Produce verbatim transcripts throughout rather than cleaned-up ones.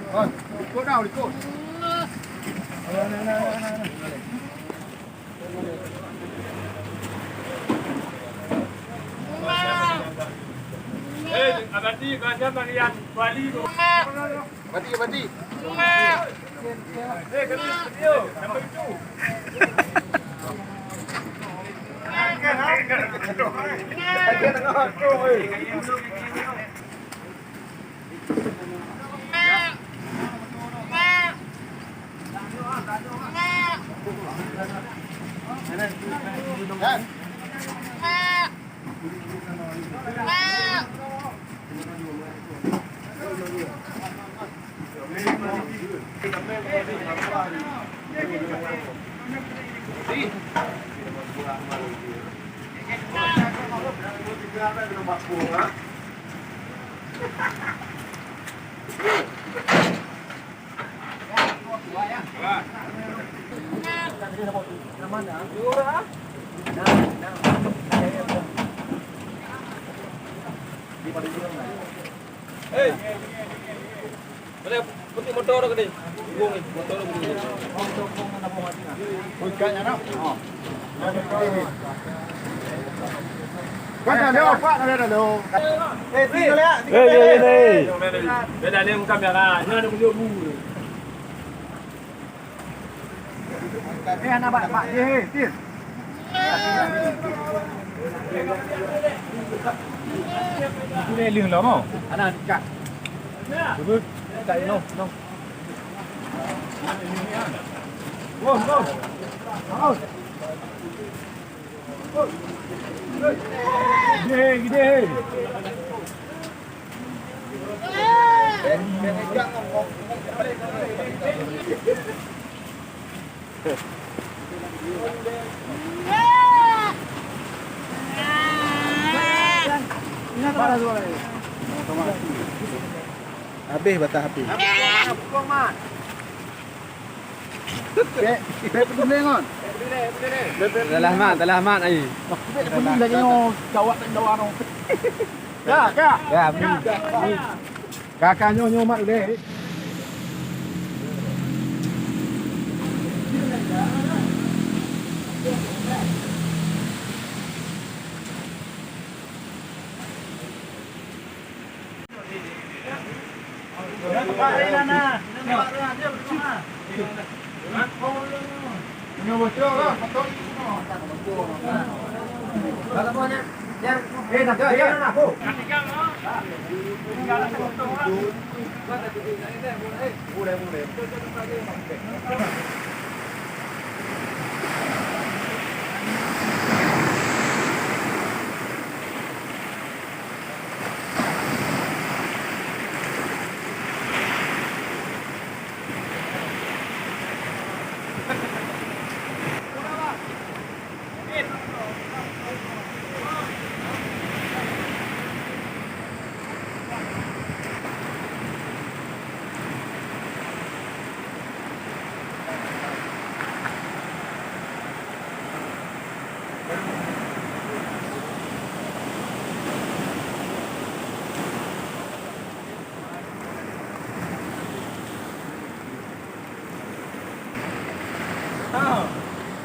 Kon, ikot dah, ikot. Eh, abadi, macam bagian Bali tu. Abadi, abadi. Eh, kena video. Sampai itu. Hei. Boleh putih motor tu tadi. Tunggu ni, motor tu tadi. Bukan ada apa ada ada lo. Eh, tinggal ya. Eh, ya, ya, ya. Beda ni bukan merah. Ni ada tunjuk bu. Eh, anak bak, bak, eh, eh, Tin. Itu dia leuh lah, mau. Anak dekat. Cuba. Dekat, no, no. Go, go. Out. Gede, gede. Habéh batah api. Bèk, bèk peudulé ngon. Salah mat, salah mat ai. Bèk peudulé lagèe nyoe, jawab tak jawab nyoe. Ya, ya. Ya, bri. Ka, ka, nyoe, nyoe mat udeh.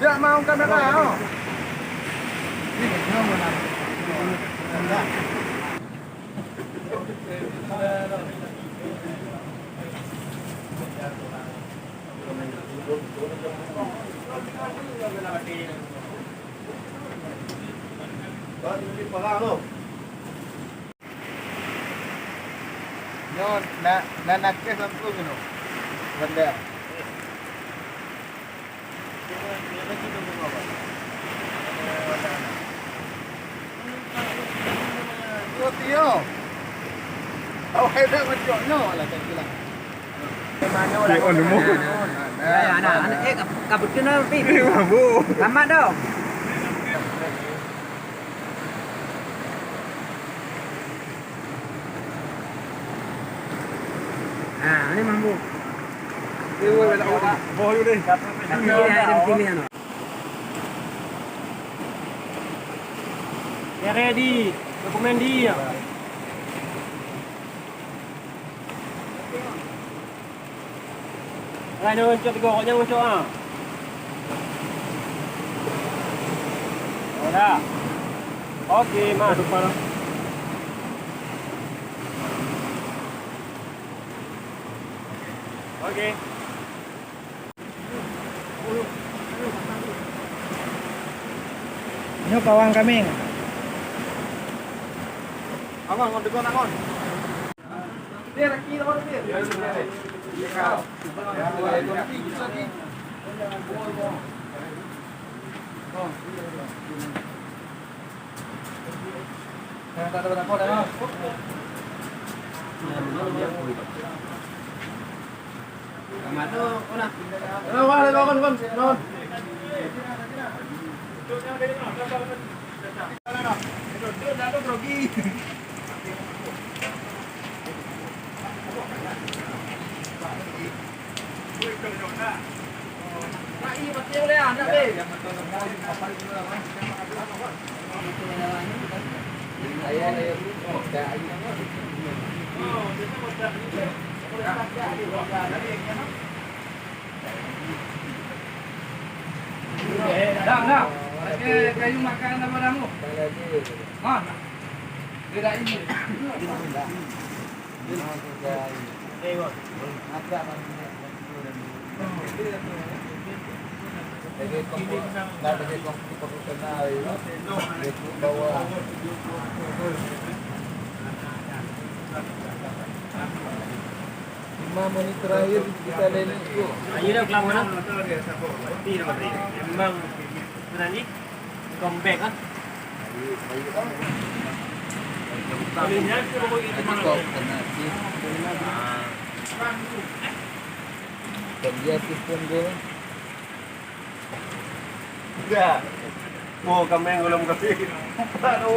Jak mau kamera, oh. Nyoe na, na nakeuh lam peue nyoe. Banda. Tio, tio. Awai dak mencok nyoe lah tak jelas. Cek on demo. Ya, ya, nah, anak, eh, ka, ka beutôi na, Pi. Mabuk. Tamat dah. Ha, ni mabuk. Boh yuk deh. Pilih, pilih, pilih, anak. Ya, ready. Dokumen dia. Jangan ngucok tiga orang, jangan ngucok, ha. Oh, dah. Okey, Mat. Okey. Nyoe pawang kambing. Angon, ngon, tegon, angon. Dah, dah. Pakai kayu makan sama kamu. Ha. Dia dah ini. Lima menit terakhir kita leni. Ayo dah kelam mana? Memang berani comeback ah. Ayo, ayo. Ayo, kau kena sih. Ah. Dan dia sih pun dia. Ya. Oh, kameng golom kasih. Buka tu.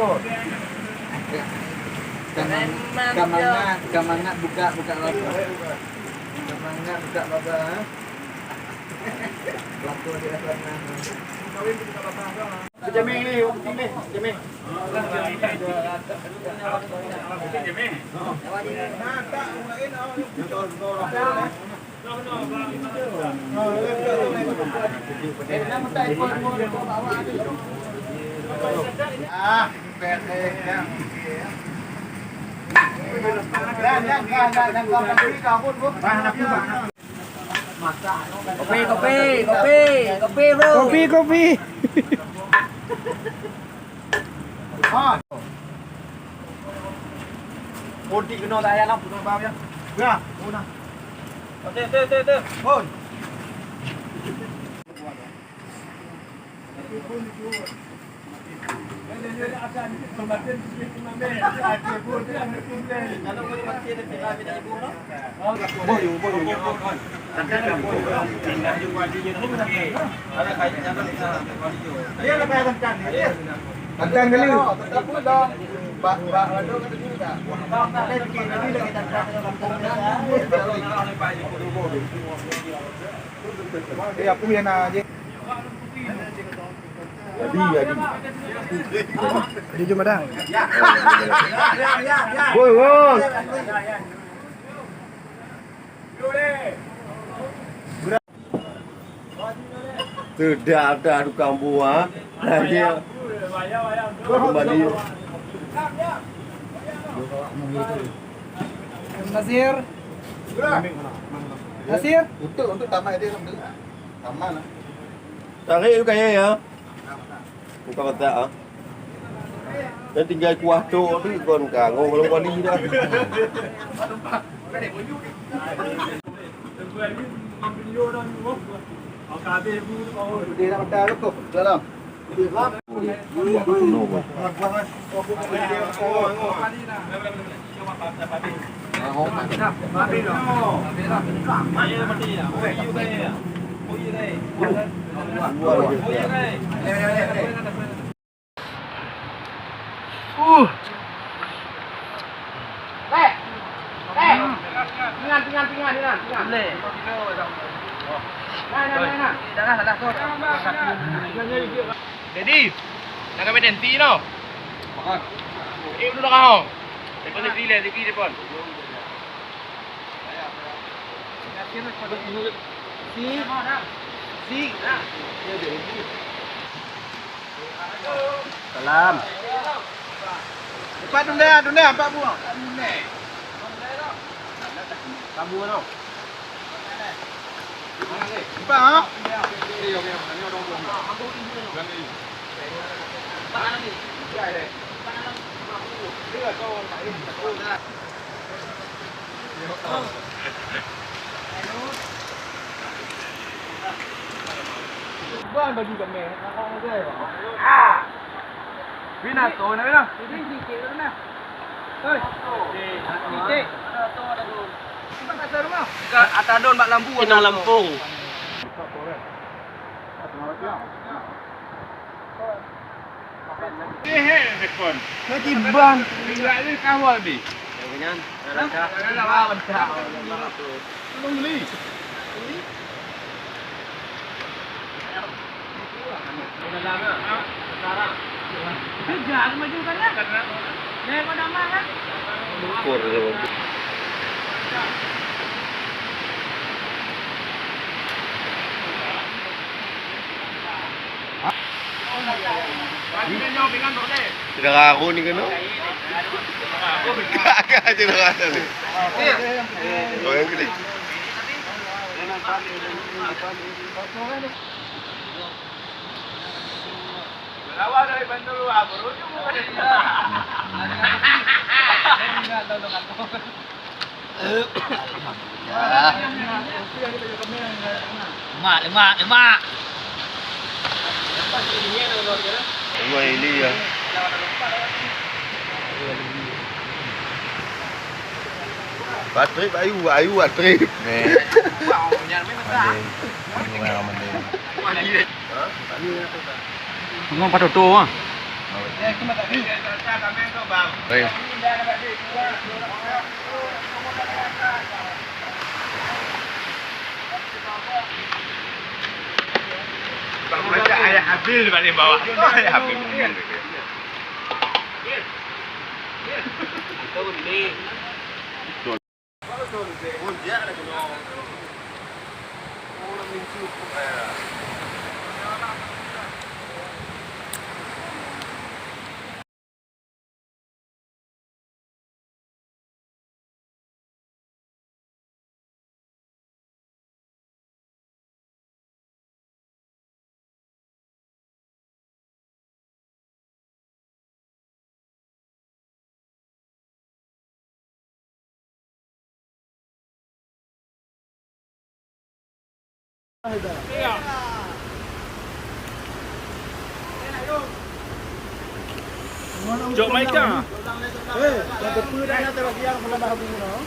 Kamangat, kamangat, kamangat buka, buka baba. Kamangat buka baba, ha? Waktu dia dah pernah. Jamé ni, jamé, jamé. Kopi, kopi, kopi, kopi, bro. Kopi, kopi. Ha. Pun ti keunoe dah ya lah, pun bang ya. Ya, pun nah. Teh, teh, teh, teh. Pun. Eh, apa yang nak je? Adi, Adi. Adi jom padang. Woi, woi. Sudah ada tukang buah. Lagi. Kembali. Nasir. Nasir. Untuk, untuk tamat dia, tamat lah. Tarik tu kaya ya. Bukan masak ah. Dan tinggal kuah tu tu kon kangong kalau wali dah. Dia nak makan tu. Dalam. Uh. Leh. Leh. Pingan, pingan, pingan, pingan, pingan. Leh. Nah, nah, nah, nah. Dah lah, dah lah, tu. Jadi, nak kami denti no. Eh, dulu dah kau. Depan negeri leh, negeri depan. Salam. Empat dunia, dunia empat buah. Empat buah tau. Empat, ha? Bang bagi kat meh. Pina tu nak pina. Ini sikit tu nah. Hei. Sikit. Ada tu ada tu. Kita kat rumah. Kat atas don bak lampu. Inong lampung. Ketiban. Tolong beli. Ukur dia. Syedara aku ni kena. Kakak syedara aku ni. Oh, yang gede. Alhamdulillah. Lemak, lemak, lemak. Rumah ini ya. Patrip ayu, ayu patrip. Meh. Mandi. Mandi. Mandi. Memang patoto ah. Baik. Bak baca ayah Habil balik bawah. Ayah Habil. Cok Maika. Eh, dah betul dah nak terbiar mula dah bunyi no.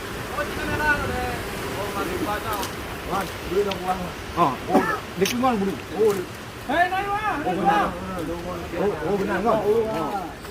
Wan, boleh dah pulang. Oh, dia keluar dulu. Oh, dia Hei, naik, Wan. Oh, benar. Oh, oh, benar, kan? Oh.